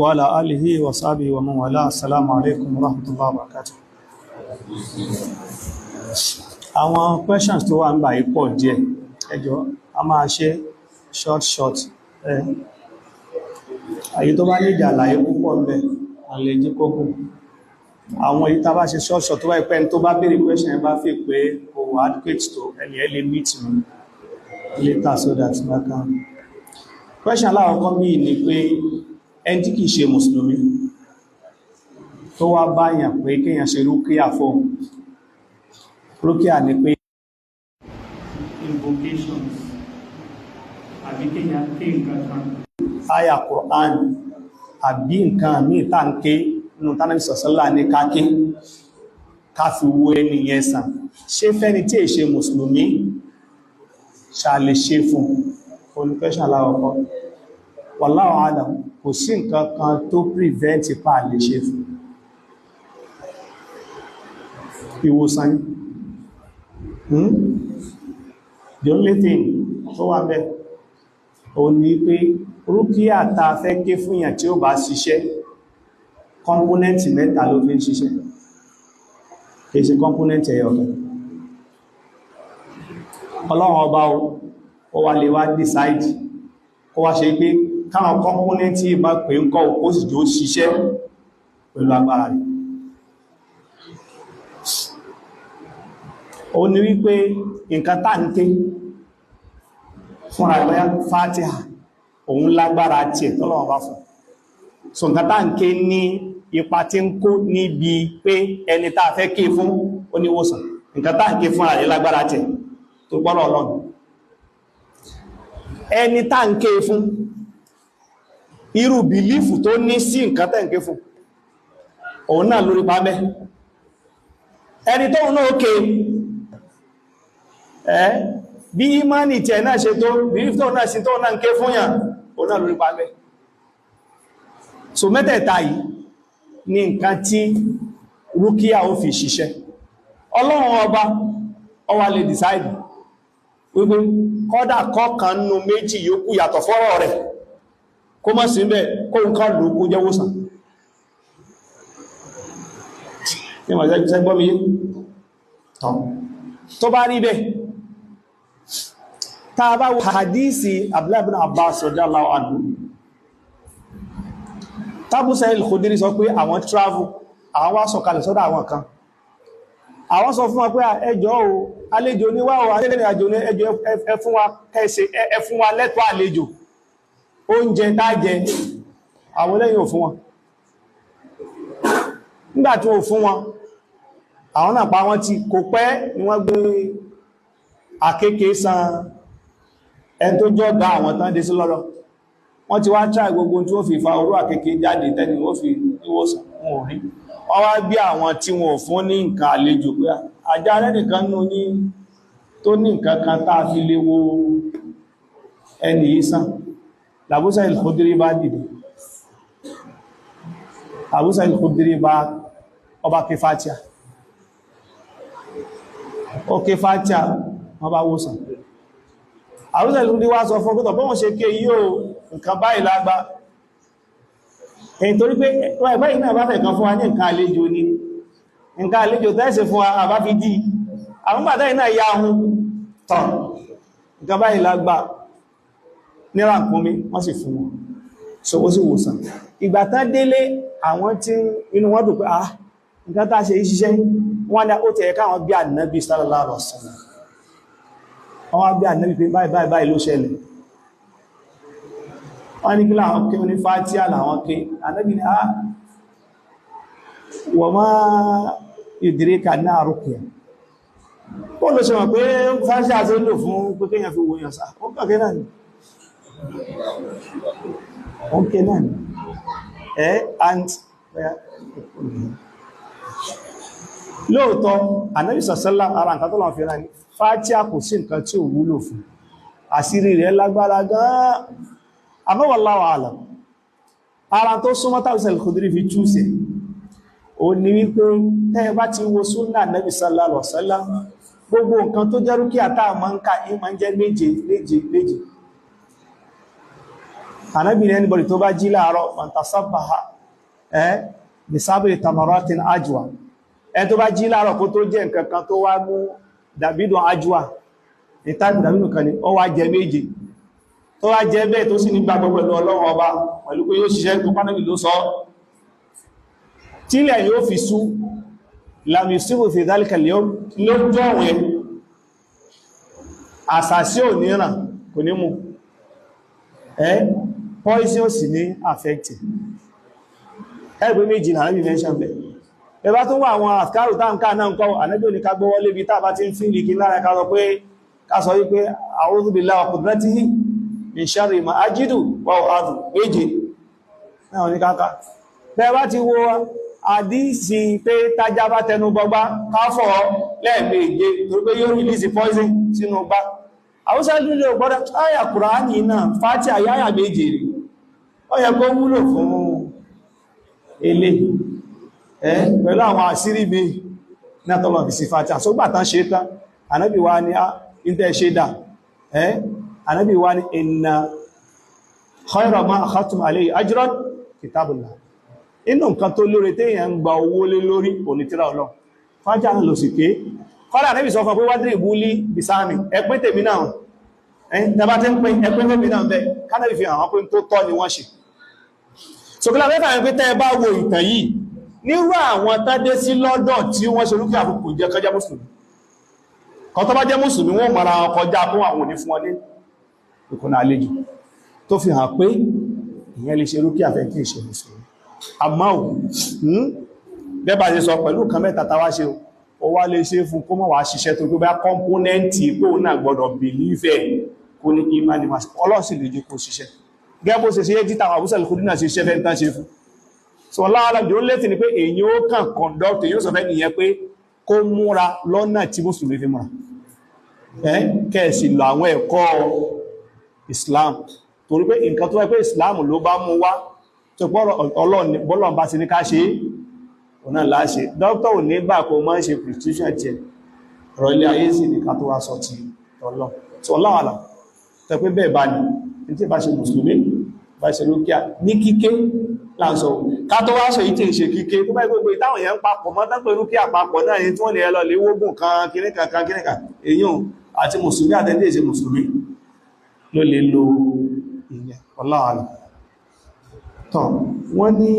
وعلى آله وصحبه ومن والاه. السلام عليكم ورحمة الله وبركاته. Àwọn questions tó wà ń bà yìí pọ̀ díẹ̀. Ẹ jọ̀ọ́, a máa ṣe short short. Ẹ àyí tó bá ní ìdí àlàyé púpọ̀ ń bẹ, a lè jí kókó. Àwọn èyí tá bá ṣe short short, tó bá ipẹ́ tó bá béèrè question bá fi pé kò wà adequate tó, ẹni ẹ lè meet me later so that I can. Question aláwọ̀kọ́ bí ní pé ẹni tí kìí ṣe mùsùlùmí tó wá báyàn pé kéèyàn ṣe rúkíà fún. Rúkíà ní pé invocations àbí kéèyàn ké nǹkan kan, àyà Qur'an àbí nǹkan míì tá ń ké nínú tánàbí sọ̀sọ́lá ní káké ká fi wo ẹni yẹn sàn. Ṣé fẹ́ni tí è ṣe mùsùlùmí ṣà lè ṣe fún oní? Question aláwọ̀kọ́. Wallahu alam, kò sí nǹkan kan tó prevent pa lè ṣe fún ìwòsàn. The only thing tó wà bẹ́ o ní pé rúkíà ta fẹ́ ké fún èèyàn tí ó bá ṣiṣẹ́, component mẹ́ta ló fi ń ṣiṣẹ́, kìí ṣe component ẹyọ kan. Ọlọ́run ọba ó wá lè wá decide kó wá ṣe pé káwọn component bá pè ń kọ́, ó sì jọ ṣiṣẹ́ pẹ̀lú agbára rẹ̀. Ó ní wípé nǹkan tá ń ké fúnra ìbáyá Fatiha, òun lágbára tí ẹ̀ tọ́lọ́wọ́ bá fún. So nǹkan tá ń ké ní ipa tí ń kó níbi pé ẹni tá fẹ́ ké fún oníwòsàn. Nǹkan tá ń ké fúnra rẹ̀ lágbára tí ẹ̀ tó gbọ́rọ̀ Ọlọ́run. Ẹni tá ń ké fún, irú belief tó ní sí nǹkan tẹ́ ń ké fún, òun náà lórí pa mẹ́. Ẹni tóun náà ké ẹ́, bí ìmánì tí ẹ̀ náà ṣe tó, belief tóun náà sí tóun náà ń ké fún yàn, òun náà lórí pa mẹ́. So mẹ́tẹ̀ẹ̀ta yìí ní nǹkan tí rúkíà ó fi ṣiṣẹ́. Ọlọ́run ọba ó wá lè decide wípé kọ́dà kọ́kan nínú méjì yòókù yàtọ̀ fọ́rọ̀ rẹ̀ kó mọ́ sí bẹ́, kó nǹkan lò kó jẹ́ wòsàn. Ní wọ́n jẹ́ gbọ́ mi yé tó bá rí bẹ́, tá bá wo hadisi Abdullah ibn Abbas radiyallahu anhu, Abu Sa'id al-Khudri sọ pé àwọn travel, àwọn wá sọ̀kalẹ̀ sọ́dọ̀ àwọn kan. Àwọn sọ fún wa pé ẹjọ́ o, àlejò ní wá o, àlejò ní, ẹjọ́ ẹ fún wa kẹsẹ̀, ẹ fún wa lẹ́tọ́ àlejò, oúnjẹ tájẹ. Àwọn lẹ́yìn ò fún wọn. Nígbàtí ó fún wọn, àwọn náà pa wọ́n tí kò pẹ́ ni wọ́n gbé àkékè san ẹn tó jọ́ ga àwọn tán dé sí lọ́rọ̀. Wọ́n ti wá try gbogbo tí ó fi fa orú àkékè jáde tẹ́ni ó fi níwòsàn, wọn ò rí. Wọ́n wá bí àwọn tí wọn ò fún ní nǹkan àlejò pé àjá rẹ́nìkan nú ní tó ní nǹkan kan tá a fi lè wo ẹni yìí sàn. Abu Sa'id al-Khudri bá dìde, Abu Sa'id al-Khudri bá ọba ké Fatiha, ó ké Fatiha, wọ́n bá wòsàn. Abu Sa'id al-Khudri wá sọ fún pẹ́tọ̀ bọ́n ṣe ké yíò nǹkan báyìí lágbá èyí, torí pé ẹgbẹ́ ìná bá fẹ́ kan fún wa ní nǹkan àlejò ni, nǹkan àlejò tẹ́ẹ̀sẹ̀ fún wa àbá fi dí àwọn bàtà iná ya ahun tọ̀, nǹkan báyìí lágbá ní ràkúnmí, wọ́n sì fún wọn. So ó sì wòsàn. Ìgbà tán délé, àwọn tí inú wọn dùn pé ah, nǹkan tá ṣe ṣiṣẹ́, wọ́n ní ó tẹ̀yẹ káwọn bí Ànábì sallallahu alaihi wasallam. Wọ́n wá bí Ànábì pé báyìí báyìí báyìí ló ṣẹlẹ̀. Wọ́n ní kí láwọn ké? Ní Fátíà làwọn ké. Ànábì ní ah, wa ma yudrika annaha ruqya. Ó lọ ṣe wọ́n pé Fátíà tó lò fún pé kéèyàn fi wòyàn sá, ó kàkẹ́ náà ni, ó ké náà ni ẹ́. And lóòótọ́ Ànábì sàṣẹ́lá ara nǹkan tó lọ́wọ́ fi rán ní Fátíà, kò sí nǹkan tí ò wúlò fún, àṣírí rẹ̀ lágbára gan-an. Àmọ́ wallahu alam, ara tó súnmọ́ tàbí Al-Khudri fi túnṣe ó ní wípé tẹ́ bá ti wo súnnà Ànábì sallallahu alaihi wasallam, gbogbo nǹkan tó jẹ́ rúkíà táà máa ń ká ní máa ń jẹ́ méje méje méje. Ànábì ní anybody tó bá jí láàárọ̀ fantasabbaha bisábìrì tamaratin ajwa, ẹ tó bá jí láàárọ̀ kó tó jẹ́ nǹkan kan tó wá mú dàbídùn ajwa ní táìpù dàbídùn kan ní ó wá jẹ méje, tó wá jẹ bẹ́ẹ̀ tó sì ní gbàgbọ́ pẹ̀lú Ọlọ́run Ọba pẹ̀lú pé yóò ṣiṣẹ́ tó pánàbì ló sọ, tílẹ̀ yóò fi sú lam yusibu fi dhalika al-yawm, lójọ́ ọ̀wẹ́ àsàsí ò ní ràn kò ní mú ẹ́ poison sì ní affected. Ẹgbẹ́ méjì náà níbi mention bẹ̀. Ẹbá tó wà àwọn àfikàrù táǹkà náà ń kọ́, Ànábì ò ní ká gbọ́wọ́ lébi tá bá ti ń fíìlì kí lára ká sọ pé ká sọ wípé a'udhu billahi wa qudratihi min sharri ma ajidu wa u'adhu, méje náà ní káká. Bẹ́ẹ̀ ti wo àdísì pé tájá bá tẹnu bọgbá káfọ́ lẹ́ẹ̀méje torí pé yóò release poison sínú gbá. Àwúsá lílé ògbọ́dọ̀ áyà Kùránì náà fàtí àyáyà méje rí, ó yẹ kó wúlò fún ilé ẹ́ pẹ̀lú àwọn àṣírí mi náà tọ́lọ̀ fi sí fàtí àsógbà tán ṣe tán. Ànábì wa ní ìntẹ́ ṣe dà ẹ́, Ànábì wa ní inna khayra ma akhadtum alayhi ajran kitabullah, inú nǹkan tó lóore téèyàn ń gba owó lé lórí onítìrà Ọlọ́run. Fàtí àwọn lò sì ké kọ́lá Ànábì sọ fún pé wádìí ìbúlí bisáàmì ẹpín tèmi náà, tẹbá tí ń pín ẹpín tèmi náà bẹ́ kánàbì fi hàn pé tó tọ́ ni wọ́n ṣe. Sókílá mẹ́fà ń pín tẹ́ bá wo ìtàn yìí nírú àwọn tádé sí lọ́dọ̀ tí wọ́n ṣe rúkẹ́ àkókò jẹ́ kọjá mùsùlùmí kan, tó bá jẹ́ mùsùlùmí wọ́n mara kọjá fún àwọn òní fún wọn ní ìkùnà àlejò, tó fi hàn pé ìyẹn lè ṣe rúkẹ́ àfẹ́ kí ìṣe mùsùlùmí. Àmọ́ ò bẹ́bà ṣe sọ pẹ̀lú kan mẹ́ta tàwá ṣe, ó wá lè ṣe fún kó mọ̀ wá ṣiṣẹ́ tó gbé kọ́mpónẹ́ntì pé òun náà gbọ́dọ̀ bìlífẹ̀ kó ní ìmánì máa ọlọ́sì lè jẹ́ kó ṣiṣẹ́ gẹ́gbó ṣe ṣe títà àwọn àbúsẹ̀lẹ̀ kò dínà ṣe ṣiṣẹ́ fẹ́ tán ṣe fún. So láàrín ó létí ni pé èyí ó kàn conduct, èyí ó sọ fẹ́ nìyẹn pé kó múra lọ́nà tí mùsùlùmí fi múra, kẹ́ẹ̀sì lọ àwọn ẹ̀kọ́ Islam, torí pé nǹkan tó wáyé pé Islam ló bá mú wá tó pọ́rọ̀ Ọlọ́run bá ti ní ká ṣe ọ̀nà láṣe. Dókítà ò ní gbà kó máa ń ṣe prescription tiẹ̀, ọ̀rọ̀ ilé ayé sì ní ká tó wá sọ ti Ọlọ́run. So láwàlà tẹ́ pé bẹ́ẹ̀ bá ní ní tí bá ṣe mùsùlùmí bá ṣe lókíà ní kíké láàṣọ ká tó wá sọ ìtì ìṣe kíké tó bá gbogbo ìtàwọn èèyàn papọ̀ mọ́ tán pé rúkíà papọ̀ náà ní tí wọ́n lè lọ lè wógùn kan kíníkan kan kíníkan, èyàn àti mùsùlùmí àtẹ́ndé ìṣe mùsùlùmí ló lè lo ìyẹn. Wallahu a'lam. Tọ́ wọ́n ní